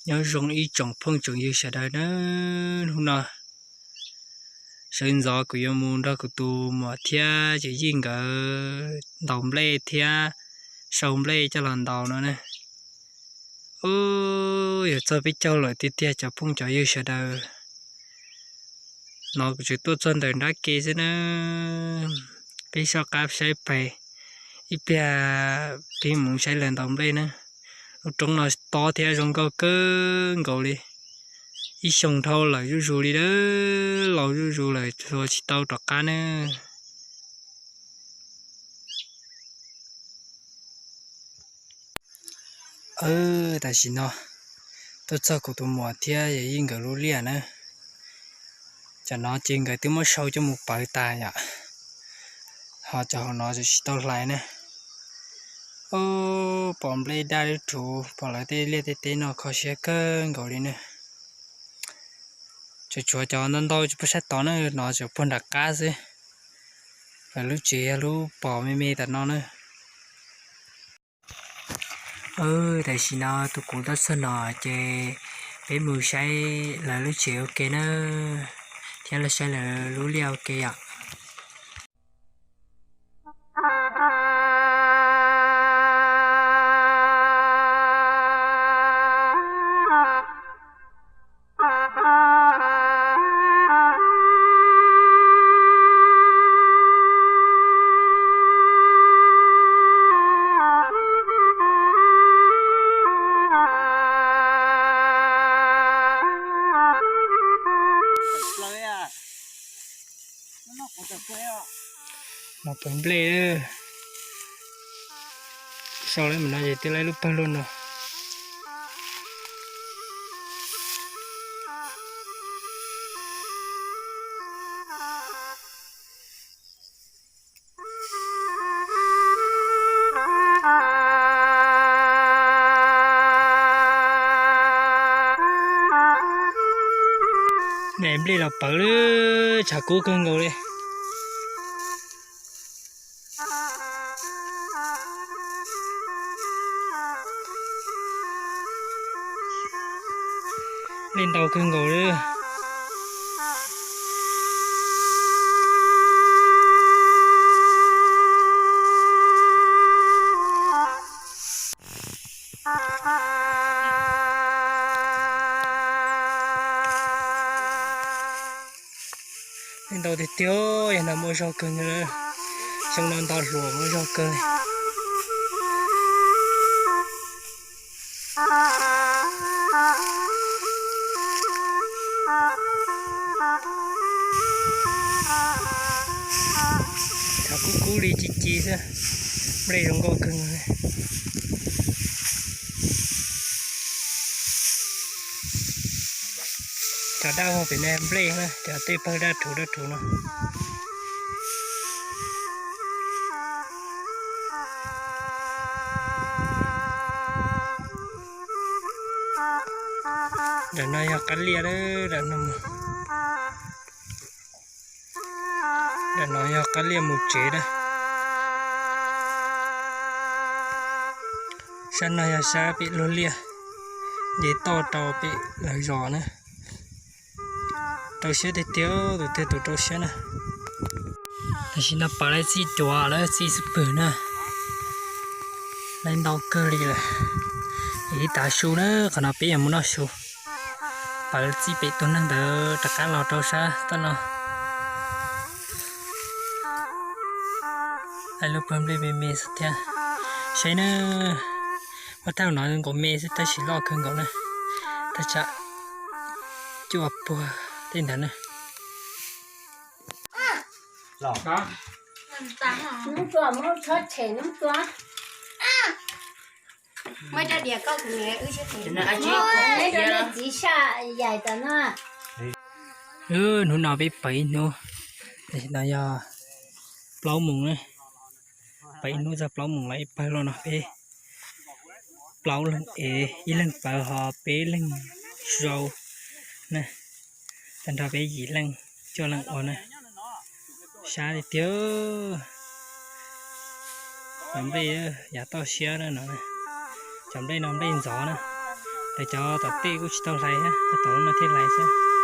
Nyob zoo ib tsoom phooj tsoom ywg sawv daws na, hnub no sawv ntxov kuv yuav mus nrog kuv tus muam thiab yawm yij nkawd ntaus nplej thiab sau nplej coj los ntaus no na. Ub, yuav txog peb caug lawm tiag tiag cov phooj cov ywg sawv daws. No kuv tseem tuaj txog ntawm nrab ke xwb na. Peb soj qab saib pais, ib pliag peb mus saib lawv ntaus nplej na. Lub roob no tob thiab zoo nkauj kawg nkaus li. Ib xyoos dhau lawm zuj zus li, laus zuj zus lawm tsuas tsis tau rov qab na. Tam sim no tuaj txog kuv tus muam thiab yawm yij nkawd lub liaj na. Cov no ces nkawd twb muab sau coj mus pawv tas yom, ho cov hauv no tsis tau hlais na. Ub, pom nplej daj lub rhuv, pom lawv tej liaj tej teb no kho siab kawg nkaus li na. Tseem tshuav cov ntau ntau puag sab tod na, no tseem puag nram qab xwb. Lawv lub tsev yog lub pom me me tam no na. Tam sim no tus kuv tuaj txog no ces peb mus saib lawv lub tsev ua ke na, thiab los saib lawv lub liaj ua ke yom. Mus pawv nplej, sau lawm mus no ces twb lawv lub pawg lug no. Nplej los pawv lawm, tshav kub kawg nkaus li. Nplej ntau kawg nkaus li. Nplej ntau tiag tiag, yog no muaj zog kawg nkaus, xyoo no nto hluas muaj zog kawg. Tshav kub kub li ci ci xwb, nplej zoo nkauj kawg. Cov daj vog pem no nplej na, cov tej pawg daj rhuv daj rhuv no. Ntawm no yog qab liaj, ntawm no yog qab liaj mus tsev na. Sab no yog sab pem luag liaj, nce toj rau pem lawv zos na. Rau siab tiag tiag, tus twg tus rau siab na. Tam sim no pawv lawv txij cuav lawm, txij xub pwg na. Lawv ntau kawg li lawm. Ib tav su na, qhov no peb yuav mus noj su. Pawv txij pem tus neeg ntawd rov qab los rau sab toj no. Lub pawg nplej me me xwb thiab. Saib na, muaj thawj no nkaus me xwb tab sis loj kawg nkaus na. Thaj tsam cuaj puag tej ntawd na. Hnub no peb pawv ib hnub, tam sim no yog plaub moos na, pawv ib hnub txog plaub moos los ib pawg los no peb plaub leeg ev, ib leeg pawv ho peb leeg sau na, tag nrho peb yim leej cuaj leej ua na. Sab tiag tiag. Cov nplej yav toj siab na no, cov nplej no nplej ntxov na, Cov tom tej kuj tsis tau hlais thiab, cov tom no thiaj hlais xwb.